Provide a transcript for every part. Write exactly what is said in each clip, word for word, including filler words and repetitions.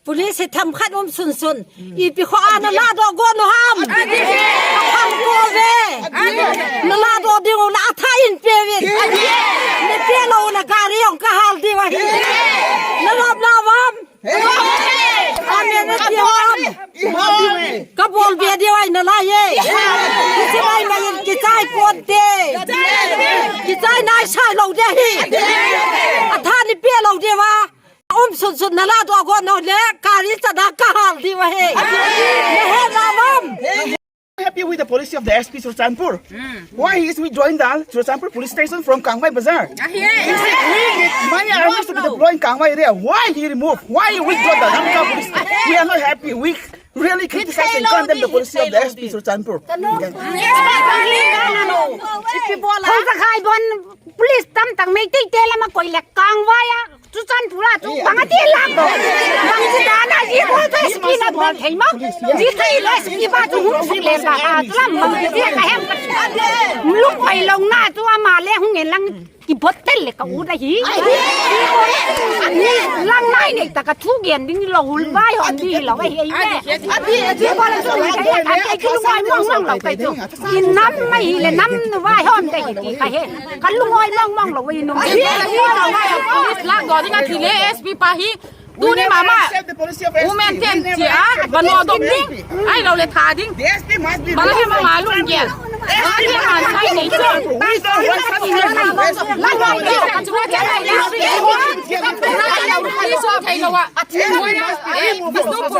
Police hi tham khat um sunsun. I pi kho ana la do go no ham. Ham ko ve. Na la do ding u la tha in pe ve. Ne pe lo na gari ong ka hal di wa hi. Na lop la wam. Amen na ti wam. Ka bol be di wa na la ye. Ki si mai mai ki chai pon te. Ki chai nai sai lo de hi. A tha ni pe lo de wa. Um sunsun na la do go no le, kari chana ka hal di wa he. Na he la wam. Happy with the policy of the S P Churachandpur. Why he is withdrawing the Churachandpur police station from Kangvai Bazar? He said we need many armies to be deployed in Kangvai area. Why he remove? Why he withdraw the Lamka police? We are not happy. We really criticize and condemn the policy of the S P Churachandpur. Hong sa khai bon police tam tang Meitei te lam a koi le Kangvai a Churachandpur a chu bang a ti lak do. Bang ti dan a ji ko te S P na bon thei mo. Ji thei le S P ba chu hung suk le ba a chu lam bang ti ka hem. Lung pai long na chu ama le hung en lang ki bot tel le ka u da hi. Ni lang nai nei ta ka thu gen ding lo hul vai hon di lo ai ai ne. Ni ko la su ai ai ki lungai mong mong lo kai chu. In nam mai le nam vai hon dei ki ka he. Ka lungai mong mong lo i nung. Police la go ding a thi le S P pa hi. Tuni mama. Women ten chia, bano dom ding. Ai lo le tha ding. Bala he mama lung gel. Ai le man sai nei cho.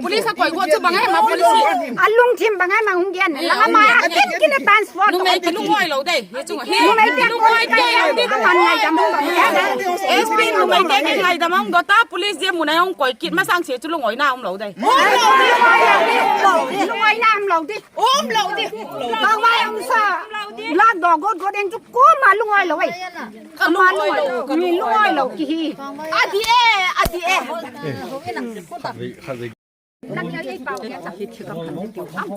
Police a koi go chu bang he ma police. A lungthim bang he ma hung gen. Lama a kin kin a transfer. Numei te lungoi lo dei. Numei te lungoi te. Aman ngaidam hong dot. S P numei te ngaidam hong dot a police je mun a hong koi kit masang se chu lungoi na um lo dei. Lungoi na um lo dei. Um lo dei. Kangvai um sa. Lak do go go deng chu ko ma lungoi lo ei. Ka lungoi lo. Mi lungoi lo ki hi. A di e, a di e.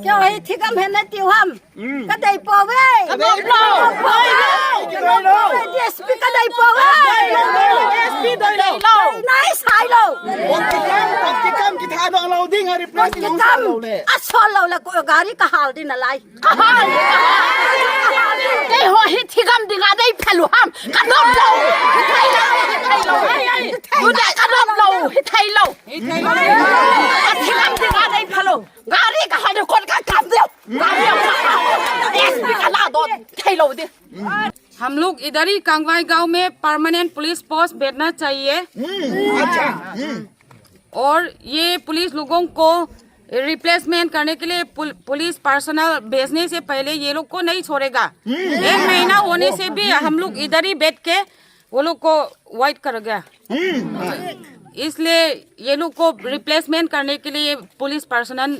Kei hi thigam hen na tiu ham. Ka dei po ve. Ka dei lo. Ka dei lo. D S P ka dei po ve. D S P dei lo. Nai sai lo. Ong kikam, ong kikam ki tha dong lo ding a replace ding ong sa lo le. A sol lo le ko gari ka hal din a lai. Kei ho hi thigam ding a dei phalu ham. Ka dom lo. Hi thei lo. Hi thei lo. Hi thei lo. Hi thei lo. A thigam ding a dei phalu. Gari ka hal ding kon ka kam ding. Gari ka hal. S P ka la dot. Thei lo ding. हम लोग इधर ही कांगवाई गांव में permanent police post बैठना चाहिए। अच्छा। और ये पुलिस लोगों को रिप्लेसमेंट करने के लिए पुल-, पुलिस पर्सनल भेजने से पहले ये लोग को नहीं छोड़ेगा। एक महीना होने से भी हम लोग इधर ही बैठ के वो लोग को वेट करेगा। इसलिए ये लोग को रिप्लेसमेंट करने के लिए पुलिस पर्सनल,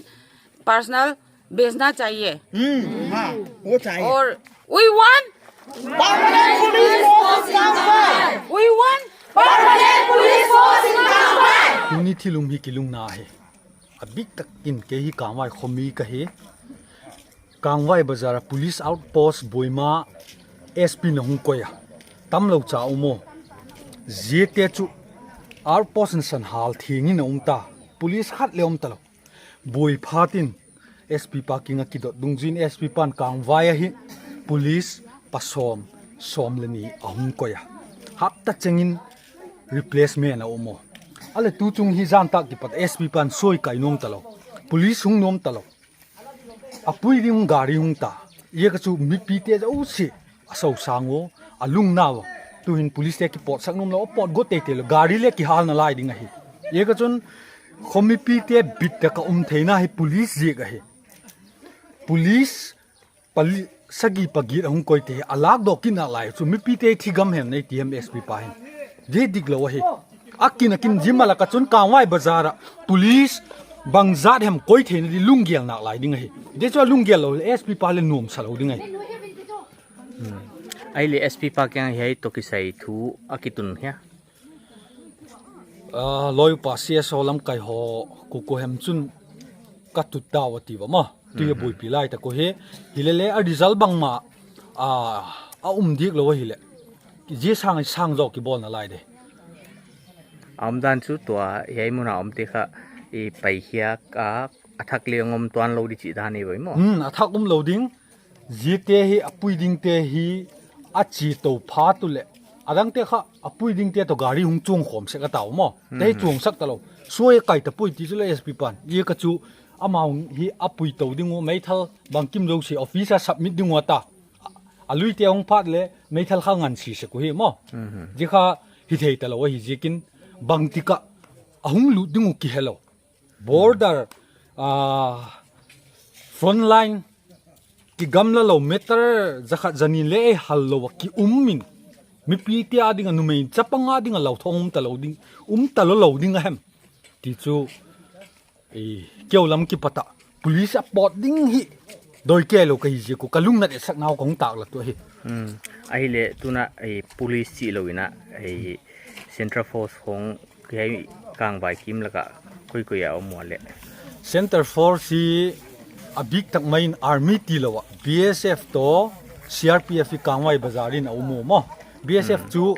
पर्सनल भेजना चाहिए। हम्म, हाँ, वो चाहिए। और we want permanent police force in Kangvai। We want permanent police force in Kangvai। Tuni thil um hi kilungna hi. A bik takin kei hi Kangvai khomi ka hi. Kangvai bazar a police outpost buai ma S P na hung koi a. Tam lo cha um o. Ziate chu outpost in san hal thing in a um ta. Police khat le um ta lo. Buai phatin S P pa kiang a kidot dungzui in S P pan Kangvai a hi police pa sawm, sawm le ni a hung koi a. Hapta chengin replacement a um o. A le tu chung hi zan tak kipat S P pan soi kai nuam ta lo. Police hung nuam ta lo. A pui ding gari hung ta. Ye ka chu mipite zosia a sosang o, a lungna o. Tuhin police te kipawtsak nuam lo, a pawt go teitei lo, gari le kihal na lai ding ahi. Ye ka chun khomipite bit tak a um theina hi police ziak ahi. Police pali, sagi pagiat a hung koite hi a lak dawk kit nak lai chu mipite thigam hem nei ti hem S P pa hin. Di dik lo ahi. A kin a kin zim a lak a chun Kangvai bazar a police bangzat hem koi theina di lunggel nak lai ding ahi. Di chu a lunggel lo le S P pa le nuam sa lo ding ahi. Hmm. Ai le S P pa kiang hiai toh kisai thu a kitun hia. Ah, loi pa C S O lamkai ho kuku hem chun ka tut dau a ti va ma. Tui a buaipi lai ta ko hi. Hi le le a result bangma, ah, a um dik lo hi le. Zia sang sang zo kibawlna lai de. A um dan chu tua hiai mun a um te kha I pai hiak a, a thak leng om tuan lou di chih dan ahi ve maw. Hmm, a thak om lou ding. Ziate hi, a pui dingte hi, a chi tou pha tu leh. A dangte kha, a pui dingte toh gari hong chuang khawm sek a ta uh maw. Te hi chuang sak ta lou. Suai kai ta pui ti chu leh S P pan. Ziak a chu, amau hi a pui tou ding uh, meithal bangkim zosia office a submit ding uh a ta. A luite hong phat leh, meithal kha ngan si sek uh hi maw. Zia kha hi thei ta lou ahi ziakin bangtik a a hong lut ding uh ki he lou. Border, ah, front line, ki gamla lou meter zakhat zanin leh ei hal lou a ki um in. Mipite a ding a numei chapang a ding a lou thong um ta lou ding, um ta lou lou ding a hem. Ti chu, eh, keu lam kipat a. Police a pawt ding hi. Doi kei lou ka hi ziak uh ka lungnat e sak nau kong tak la tu hi. Hmm. Ahileh tuna, eh, police chih lou in a, eh, Central Force khong hiai Kangvai kim lak a koi koi a om ua leh. Central Force hi a bik tak mai in army ti lou a. B S F toh C R P F hi Kangvai Bazar in a om uh maw. B S F chu,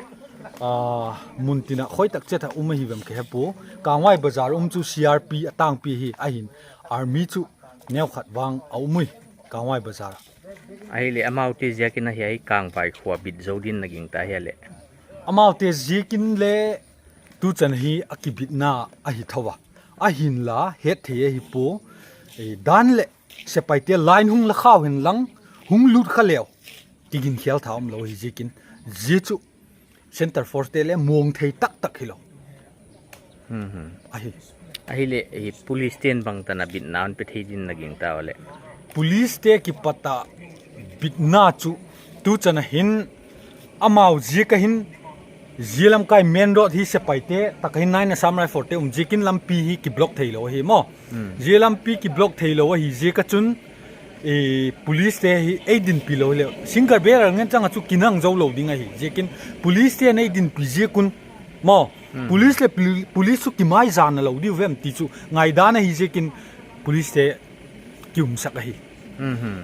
ah, mun tin a khoi tak chiat a um ahi vem ka he pua. Kangvai Bazar um chu C R P a tangpi hi ahin. Army chu neu khat vang a um ui. Kangvai Bazar. Ahileh amaute ziakin a hiai Kangvai khua bit zou din na gingta hia leh. Amaute ziakin leh tu chan hi a kibitna ahi thou a. Ahinla het thei ahi pua. Eh, dan leh sepaite line hong la khau hen lang hong lut kha leh. Ki gin khial tha om lou hi ziakin. Zia chu Central Force te leh muang thei taktak hi lou. Hmm, hmm. Ahi. Ahileh, eh, police ten bangtan a bitna hon pe thei din na gingta ua leh. Police te kipat a bitna chu tu chan a hin amau ziak a hin zia lamkai main road hi sepaite tak a hin nine Assam Rifle te um ziakin lampi hi ki block thei lou hi maw. Hmm. Zia lampi ki block thei lou ahi ziak a chun, eh, police te hi ei dinpi lou leh. Single barrel ngen chang a chu ki nang zou lou ding ahi. Ziakin police te nei dinpi ziak un maw. Hmm. Police leh pol-, police chu ki mai zan a lou di uh vem ti chu. Ngaidan ahi ziakin police te ki um sak ahi. Hmm, hmm.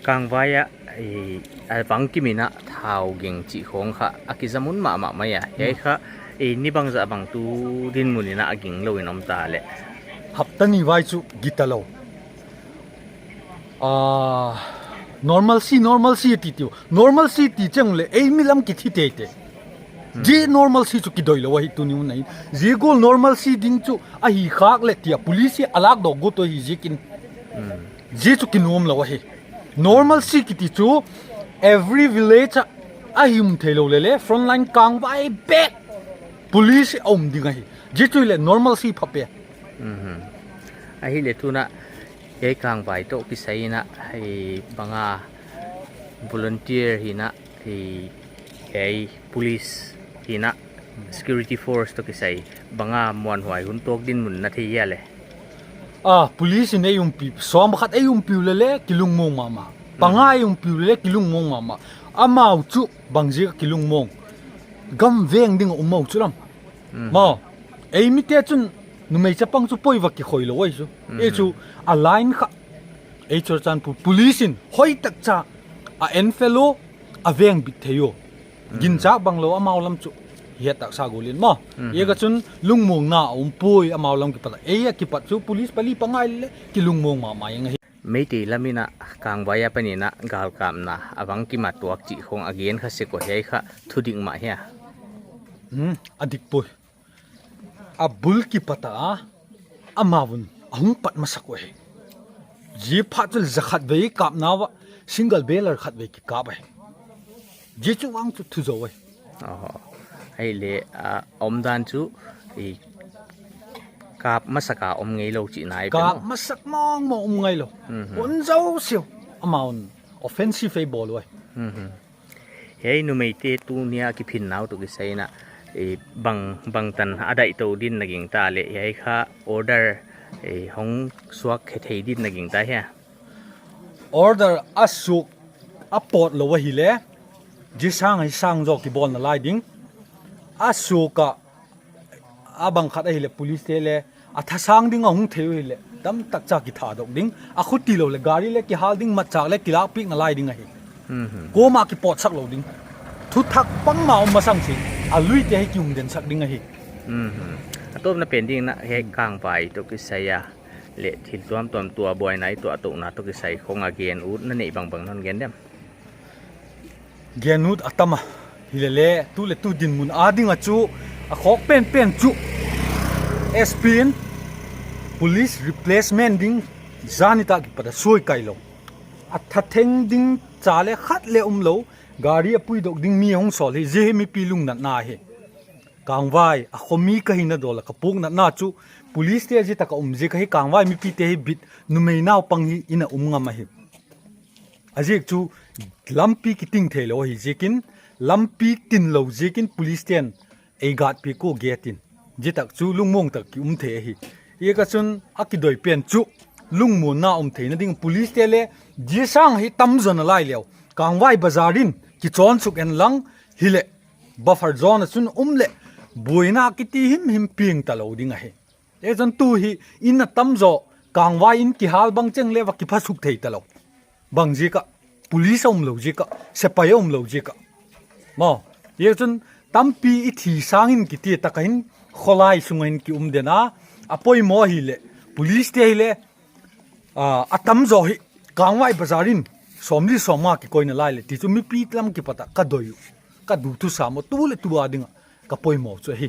Kangvai a, eh, a bangkim in a thau ging chih khong kha a ki zamun mahmah mai a. Hiai kha, eh, ni bangzah bang tu dinmun in a ging lou in om ta leh. Hapta ni vai chu gita lou. Ah, normalcy, normalcy ti tiu. Normalcy ti chang leh, ei mi lam ki thi teitei. Zia normalcy chu ki doi lou ahi tuni hun a hin. Zia gol normalcy ding chu ahi khak leh tia police a lak dok go to hi ziakin. Zia chu ki nuam lou ahi. Normalcy kiti chu every village a, a hi um thei lou leh leh, frontline Kangvai bek police a um ding ahi. Zia chu leh normalcy pha pe. Mhm. Ahileh tuna, hiai Kangvai toh kisai in a, hiai bang a volunteer hi in a, hiai, hiai police hi in a, security force toh kisai, bang a muanhuai hun tuak dinmun na thei hia leh. Ah, police in ei umpi, sawm khat ei umpi uleh leh, ki lungmong mahmah. Panga ei umpi uleh leh, ki lungmong mahmah. Amau chu, bang ziak a ki lungmong. Gam veng ding a um mah uh chu lam. Mhm. Maw, ei mite chun numei chapang chu poi va ki khoi lou ahi chu. Mhm. Ei chu a line kha. Ei chu chan pu-, police in hoi tak cha a en fellow a veng bit thei uh. Mhm. Gin chak bang lou amau lam chu. Hiat tak sa gol in maw. Mhm. Ei ka chun lungmong na a um poi amau lam kipat. Ei a kipat chu police pali pangai leh ki lungmong mahmah ing ahi. Meitei lam in a Kangvai a pan in a galkapna a bangkim a tuak chih khong a gen kha sek uh hiai kha thudik mah hia. Hmm, a dik poi. A bul kipat a amau un a hung pat masak uh hi. Zia phat chu zakhat vei kap na ua single barrel khat vei ki kap ahi. Zia chu vang chu thu zou ahi. Aho. Ahileh, ah, omdan chu, i, kap masak a om ngei lou chihna ahi. Kap masak mawngmawng om ngei lou. Mhm. Hon zou siau. Amau un offensive ei bawl uai. Mhm. Hiai numeite tuni a kiphin nau toh kisai in a, i, bang, bangtan a daih tou din na gingta leh, hiai kha order, i, hong suak khe thei din na gingta hia. Order a suk a pawt lou ahi leh, zia sang hi sang zaw kibawl na lai ding. A suk a, a bang khat ahi leh police te leh, a thasang ding a hung thei uh ahi leh, tam tak cha ki thadok ding. A khuti lou leh, gari leh ki hal ding, matchak leh ki lak pik na lai ding ahi. Mhm. Kuamah ki pawt sak lou ding. Thuthak pang mah om masang si, a luite hi ki um den sak ding ahi. Mhm. A tawpna pen ding in ah hiai Kangvai toh kisai a leh thil tuamtuam tua buaina i tuah touhna toh kisai khong a gen utna neih bangbang non gen diam? Gen ut a tam a, hilele tu leh tu dinmun a ding a chu a khawk penpen chu S P in police replacement ding zan nitak kipat a suai kailou, a thatheng ding cha leh khat leh omlou, gari a puidok ding mi hong sawl hi. Zi hi mipi lungnatna hi. Kangvai a khomi ka hihna dawl a ka puknatna chu police te zi tak a um ziak ahi. Kangvai mipite hi bit, numei naupang hi in a um ngam ahi. A ziak chu lampi kiting theilou ahi ziakin, lampi tinlou ziakin police ten ei guard pi ko gate in, zi tak chu lungmuang tak ki um thei ahi. Hiai ka chun a kidoi pen chu lungmuanna um theihna ding police te leh zi sang hi tamzaw na lai leh Kangvai bazar in kichawnsuk en lang, hileh buffer zone a chun um leh buaina kiti himhim piang talou ding ahi. Hiai chun tu hi in a tamzaw Kangvai in kihal bang cheng leh va kiphasuk thei talou. Bang ziak a? Police a umlou ziak a, sepai a umlou ziak a. Maw, hiai chun tampi i thi sangin kiti tak a hin kholai sung a hin ki um den a, a poimoh hileh police te hileh a tamzaw hi Kangvai bazar in sawmli sawmnga kikoina lai leh ti chu mipi lam kipat a ka doi uh, ka duthusam uh, tu leh tu a ding a ka poimoh chu ahi.